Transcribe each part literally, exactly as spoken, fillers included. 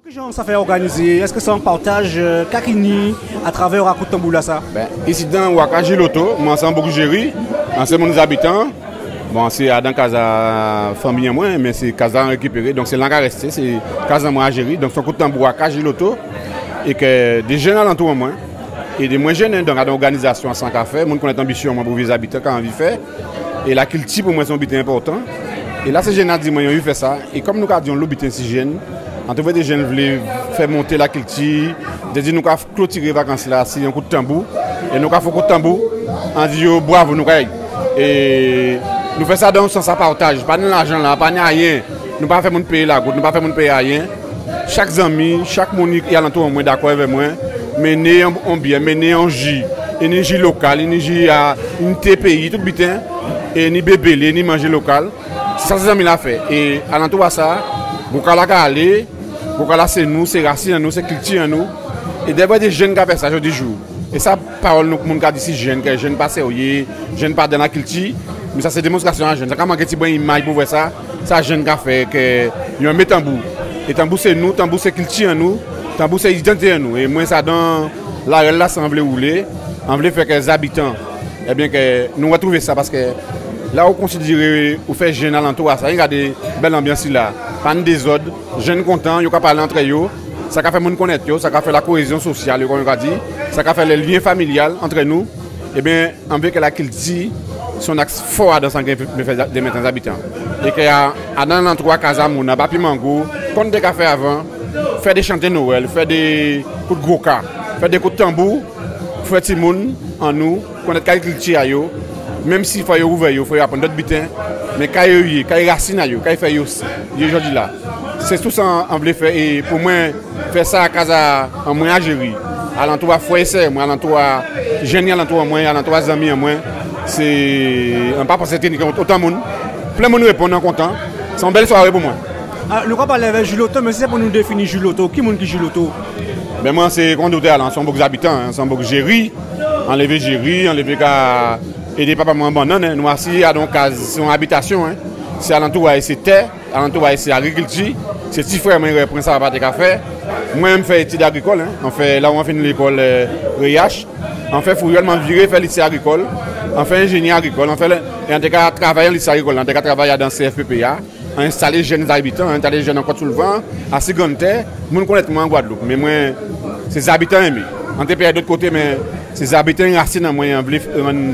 Ki jan sa fè òganizé? Èske sé an pataj, euh, ka ki ni atravè kout tanbou-lasa? Ben, isidan, ou a kaz Jiloto, mwen sé an boug Jéri, an sé moun Zabitan. Bon, sé adan kaz a fanmi an mwen, mé sé kaz-la an rékipéré. Donk sé la an ka rèsté, sé kaz an mwen a Jéri. Donk sé kout tanbou a kaz Jiloto. É kè dé jenn alantou an mwen, é dé mwen jenn, en, donk adan òganizasion-lasa an ka fè, moun konnèt anbision an mwen pou Vyé Zabitan, ka anvi fè. É lakilti pou mwen sé on biten enpòtan. É la sé jenn-la di mwen yo anvi fè sa. É kòm nou ka di onlo biten si jenn, an twouvé dé jenn vlé fè monté lakilti, dé di nou ka klotiré vakans-la si on kout tanbou. É nou ka fè on kout tanbou, an di yo bwavo, nou kay. É nou fè sa dan on sans a pataj, pa ni lajan la, pa ni ayen. Nou pa fè moun péyé lagout, nou pa fè moun péyé ayen. Chak zanmi, chak moun ki alantou an mwen dakò avè mwen, mennen on, on byè, mennen on ji, é ni ji lokal, é ni ji a, ni té péyi, tout biten, é ni bébélé, ni manjé lokal. Sé sa sé zanmi-la fè. É alantou a sa, gwoka-la ka alé, gwoka-la sé nou, sé rasin an nou, sé kilti an nou. É dèfwa dé jenn ka fè sa jòdijou. É sa pawòl nou, moun ka di si jenn, kè jenn pa sèryé, jenn pa dan lakilti. Mé sa sé démonstrasion a jenn. Sa ka manké tibwen imaj pou vwè sa, sa jenn ka fè, kè yo enmé tanbou. É tanbou sé nou, tanbou sé kilti an nou, tanbou sé idantité an nou. É mwen sa dan larèl-lasa an vlé woulé, an vlé fè kè Zabitan, ében, kè nou rètwouvé sa, paskè la ou konsidéré ou fè jenn alantou a sa, gadé bèl anbyans-la, pa ni dézòd, jenn kontan, yo ka palé antrè yo, sa ka fè moun konnèt yo, sa ka fè lakoézion sosial, yo, kòm yo ka di, sa ka fè lè lyen familial antrè nou. Ében, an vlé kè lakilti sé on aks fò adan sa an ké fè dèmen tan Zabitan. É kè a, adan lantou a kaz a moun, anba pye mango, kon nou té ka fè avan, fè dé chanté Nwèl, fè dé kout gwoka, fè dé kout tanbou, fè timoun an nou konnèt kay kilti a yo, menm si fò yo ouvè yo, fò yo aprann dòt biten, mé kay yo yé, kay rasin a yo, kay fè yo yé jòdi-la. Sé tou sa an vlé fè, é pou mwen, fè sa a kaz a, an mwen a Jéri, alantou a frè é sè mwen, alantou a jenn alantou an mwen, alantou a zanmi an mwen, sé, an pa pansé té ni otan moun, plen moun réponn, an kontan. Sé on bèl swaré pou mwen. A, nou ka palé avè Jiloto, mé si sé pou nou défini Jiloto, ki moun ki Jiloto? Ben mwen sé, kon nou té di a la, sé on boug Zabitan, en, sé on boug Jéri, an lévé Jéri, an lévé ka édé papa mwen an bannann, en, nou asi adan on kaz, sé on abitasion, en, sé alantou a, sé tè, alantou a, sé agrikilti, sé ti frè mwen, Prince Sava té ka fè. Mwen, an fè étid agrikòl, en, an fè, la ou an fin lékòl, euh, R E H, an fè fouyòl, mwen viré fè lisé agrikòl, an fè enjényè agrikòl, an fè, é an té ka travay an lisé agrikòl, an té ka travay adan C F P P A. An enstalé jenn Zabitan, an enstalé jenn an Kòt-sou-lvan, asi Grann-Tè, moun konnèt mwen an Gwadloup, mé mwen, sé Zabitan enmé. An té pé ay dòt koté, mé sé Zabitan rasin an mwen, an vlé rann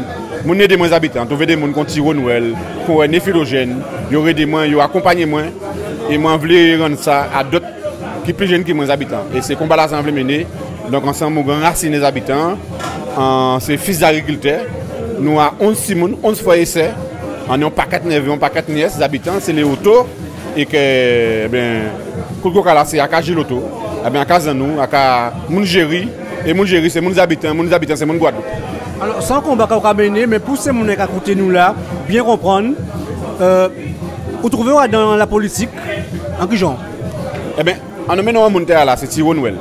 moun édé mwen Zabitan, an twouvé dé moun kon Ti Ronwèl, kon René Filojèn, yo édé mwen, yo akonpanyé mwen, é mwen vlé rann sa a dòt ki pli jenn ki mwen Zabitan. É sé konba-lasa an vlé mennen. Donk, an sé on moun ki anrasiné Zabitan, an sé fis d'agrikiltè. Nou a onz timoun, onz frè é sè. An ni on pakèt nèvé, on pakèt nyès, Zabitan, sé lé Oto. É kè, ében, kout gwoka-la, sé a kaz Jiloto. Ében, a kaz an nou, a kaz moun Jéri. É moun Jéri, sé moun Zabitan, moun Zabitan, sé moun Gwadloup. Alò, sé on konba kè ou ka mennen, mé pou sé moun-la ka kouté nou la, byen konprann, euh, ou twouvé'w adan lapolitik, an ki jan? Ében, an nou mennen on moun tè-la, sé Ti Ronwèl.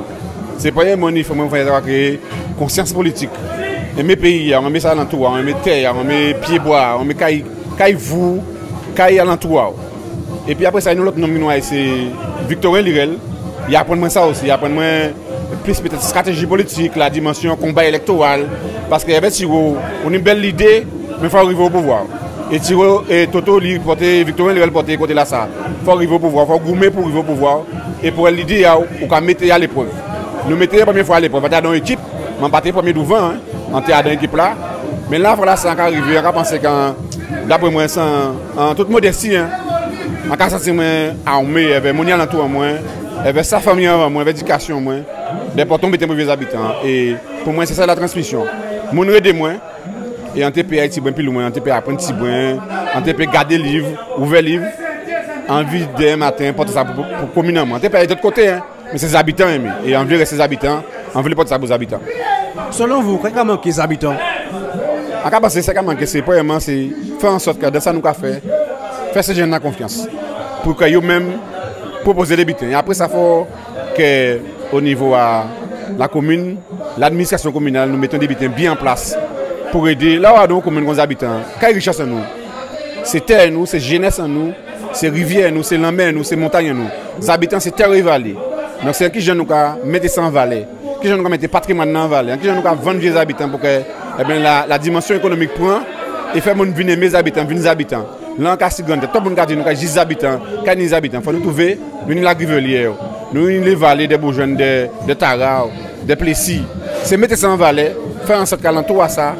Sé prèmyé moun, i fò mwen fè sa, kè konsyans politik. Enmé péyi-a, enmé sa alantou-a, enmé tè-a, enmé pyébwa-a, enmé kay, kay vou, kay alantou-a. Épi apré sa, ni on lòt nonm ki nou ay, sé Victorin Lirel. I aprann mwen sa osi, i aprann mwen plis pétèt stratéji politik, ladimansion konba élèktoral. Paskè avè Ti Ro, ou ni bèl lidé, mé fò'w rivé o pouvwa. É Ti Ro, é Toto, li pòté, Victorin Lirel pòté koté-lasa. Fò'w rivé o pouvwa, fò'w goumé pou rivé o pouvwa. É pou lidé-a, ou ka mété'y a léprèv. Nou mété'y prèmyé fwa a léprèv, an té adan on ékip, mé an pa té prèmyé douvan, en. An té adan ékip-la. Mé la, fwa-lasa, an ka rivé, an ka pansé kè, dapré mwen, san, an tout modèsti, en, an ka santi mwen armé, avè moun alantou an mwen, avè sa fanmi an mwen, avè édikasion an mwen, dè pòté on biten pou vyé Zabitan. É pou mwen, sé sa latransmision. Moun rédé mwen, é an té pé ay tibwen pli lwen, an té pé aprann tibwen, an té pé gadé liv, ouvè liv, anvi dèmen maten, pòté sa pou, pou, pou komin an mwen. An té pé ay dòt koté, en. Mé sé Zabitan enmé. É an vlé rèsté Zabitan, an vlé pòté sa pou Zabitan. Selon vou, ka ka manké Zabitan? An ka pansé sa ka manké, sé, prèmyèman, sé fè an sòt kè dan sa nou ka fè, fè sé jenn-lan konfyans. Pou kè yo menm pwopozé dé biten. É apré sa, fò kè, o nivo a lakomin, ladministrasion kominal, nou mété dé biten byen an plas pou édé. La ou adan on komin kon Zabitan, kay richès an nou. Sé tè an nou, sé jénès an nou, sé rivyè an nou, sé lanmè an nou, sé montagn an nou. Zabitan, sé tè é valé. Donk sé kijan nou ka mété sa an valè, kijan nou ka mété patrimwàn-lan an valè, kijan nou ka vann vyé Zabitan pou ke, ében, la, la dimansyon ékonomik pran é fè moun vin enmé Zabitan, vin Zabitan. Lè an ka si Granntèt, tout moun ka di nou ka jis Zabitan, ka ni Zabitan. Fò nou twouvé, nou ni Lagrivyèr, nou ni Lévalé, dé Bojwenn, dé, dé Tara, dé Plési. Sé mété sa an valè, fè an sòt ke alantou a sa,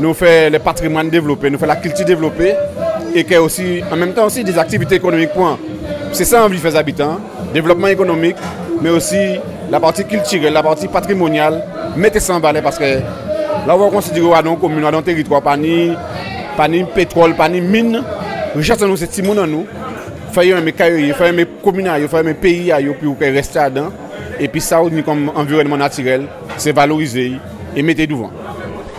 nou fè lè patrimwàn dévlopé, nou fè lakilti dévlopé, é ke osi, an menm tan osi, dé aktivité ékonomik pran. Sé sa an anvi fè Zabitan, dévlopman ékonomik, mé osi lapati kiltirèl, lapati patrimonyal, mété sa an valè, paske lè ou konsidéré ou adan an komin, ou adan an téritwa, pa ni, pa ni pétwòl, pa ni min, richès an nou sé timoun an nou, fè yo enmé kay yo yé, fè yo enmé komin a yo, fè yo enmé péyi a yo, pou yo ké rété adan. Épi sa ou ni kòm anviwònman natirèl, sé valorizé'y é mété'y douvan.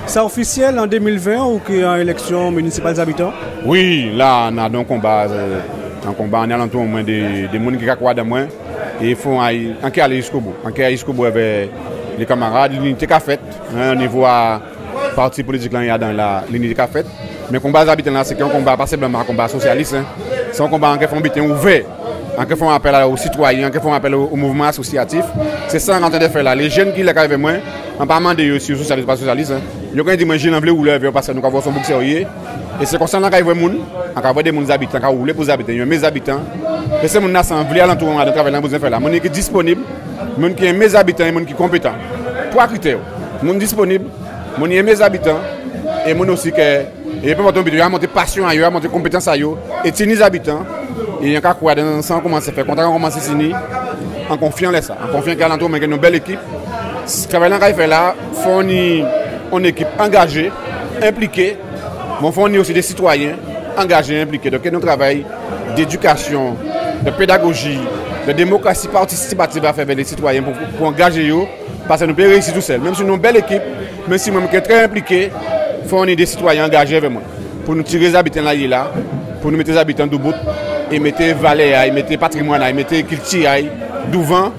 Sa ofisyèl, an dé mil ven, ou ké an élèksyon minisipal Zabitan ? Wi, la, an adan an konba, euh, an konba, an alantou an mwen dé, dé moun ki ka kwè adan mwen. É fò an, an ké alé jiskobou. An ké alé jiskobou avè lé kanmarad, linité ka fèt, hen, o nivo a pati politik-la, i adan la, linité ka fèt. Mé konba Zabitan-la, sé ké an konba pa senpleman konba sosyalis, hen. Sé an konba an ké fè an biten ouvè. An ké fè an apèl o sitwayen, an ké fè an apèl o, o mouvman asosyatif. Sé sa an antann fè la. Lé jenn ki la ka èvè mwen, an pa mandé yo si yo sosyalis ou pa sosyalis, hen. Yo ka di mwen, Jil, an vlé woulé avè'w paske nou ka vwè'w sé on boug sèryé. É sé konsa an ka vwè moun, an ka vwè dé moun Zabitan, ka woulé pou Zabitan, yo enmé Zabitan. É sé moun-lasa an vlé alantou an adan travay-la an bizwen fè la. Moun ki disponib, moun ki enmé Zabitan, é moun ki konpétan. Twa kritè. Moun disponib, moun ki enmé Zabitan, é moun osi ke, é pé enpòt on biten, yo ka montré pasyon a yo, yo ka montré konpétans a yo, é tini Zabitan, é an ka kwè adan sa an koumansé fè, kontak an koumansé tini, an konfyan lè sa, an konfyan ki alantou an mwen ké ni on bèl ékip. Travay-la an ka fè la, fò ni on ékip angajé, enpliké, bon, fò ni osi dé sitwayen angajé, enpliké. Donk, nou travay d'édikasyon, de pédagoji, de démokrasi patisipatif a fè avè lé sitwayen pou, pou angajé yo, paske nou pé réyisi tousèl. Menm si nou on bèl ékip, menm si mwen, mwen ké trè enpliké, fò ni dé sitwayen angajé avè mwen. Pou nou tiré Zabitan la i yé la, pou nou mété Zabitan doubout, é mété valè a'y, mété patrimwàn a'y, mété kilti a'y douvan,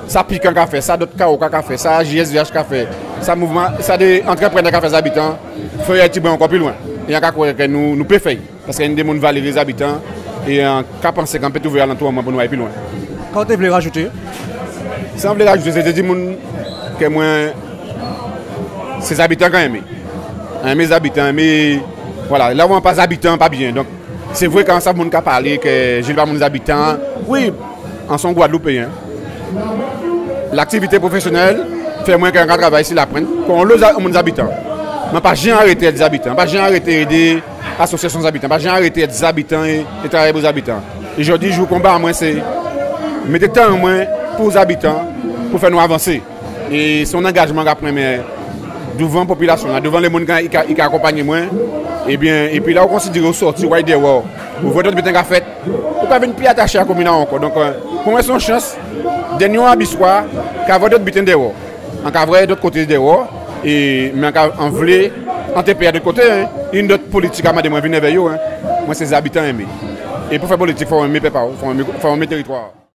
sa Pikan ka fè, sa dòt Kawoka ka fè, sa J S V H ka fè, sa mouvman, sa dé antreprenè ka fè Zabitan, fò i ay tibwen ankò pli lwen. É an ka kwè ke nou, nou pé fè'y. Paske ni dé moun valéré Zabitan, é an ka pansé ke an pé twouvé alantou an mwen pou nou ay pli lwen. Ka ou té vlé rajouté ? Sa an vlé rajouté, sé té di moun ke mwen, sé Zabitan an ka enmé. Enmé Zabitan, enmé, vwala, la ou an pa Zabitan, pa byen. Donk, sé vré ke an sa moun ka palé ke Jil pa moun Zabitan. Wi, an sé on Gwadloupéyen. Laktivité pwofésyonèl fè mwen ke an ka travay si Lapwent, kon on lòt za-, moun Zabitan. Mé an pa jen arété èt Zabitan, an pa jen arété édé asosyasyon Zabitan, pa jen arété èt Zabitan é, é travay pou Zabitan. É jòdijou, konba an mwen sé mété tan an mwen pou Zabitan, pou fè nou avansé. É sé on angajman an ka pran, mé douvan popilasyon-la, douvan lé moun ki ka, ki ka akonpanyé mwen. Ében, épi la ou konsidéré ou sòti, ou ay dèwò, ou vwè dòt biten ka fèt, ou ka vin pli ataché a komin-la ankò. Donk, euh, pou mwen sé on chans, dènyé on abiswa, ka vwè dòt biten dèwò. An ka vwè dòt koté dèwò, é, mé an ka, an vlé, an té pè a dòt koté, hen. Ni dòt politik a mandé mwen vin avè yo, hen. Mwen sé Zabitan enmé. É pou fè politik, fò ou enmé pèp a'w, fò ou enmé, fò ou enmé téritwa a'w.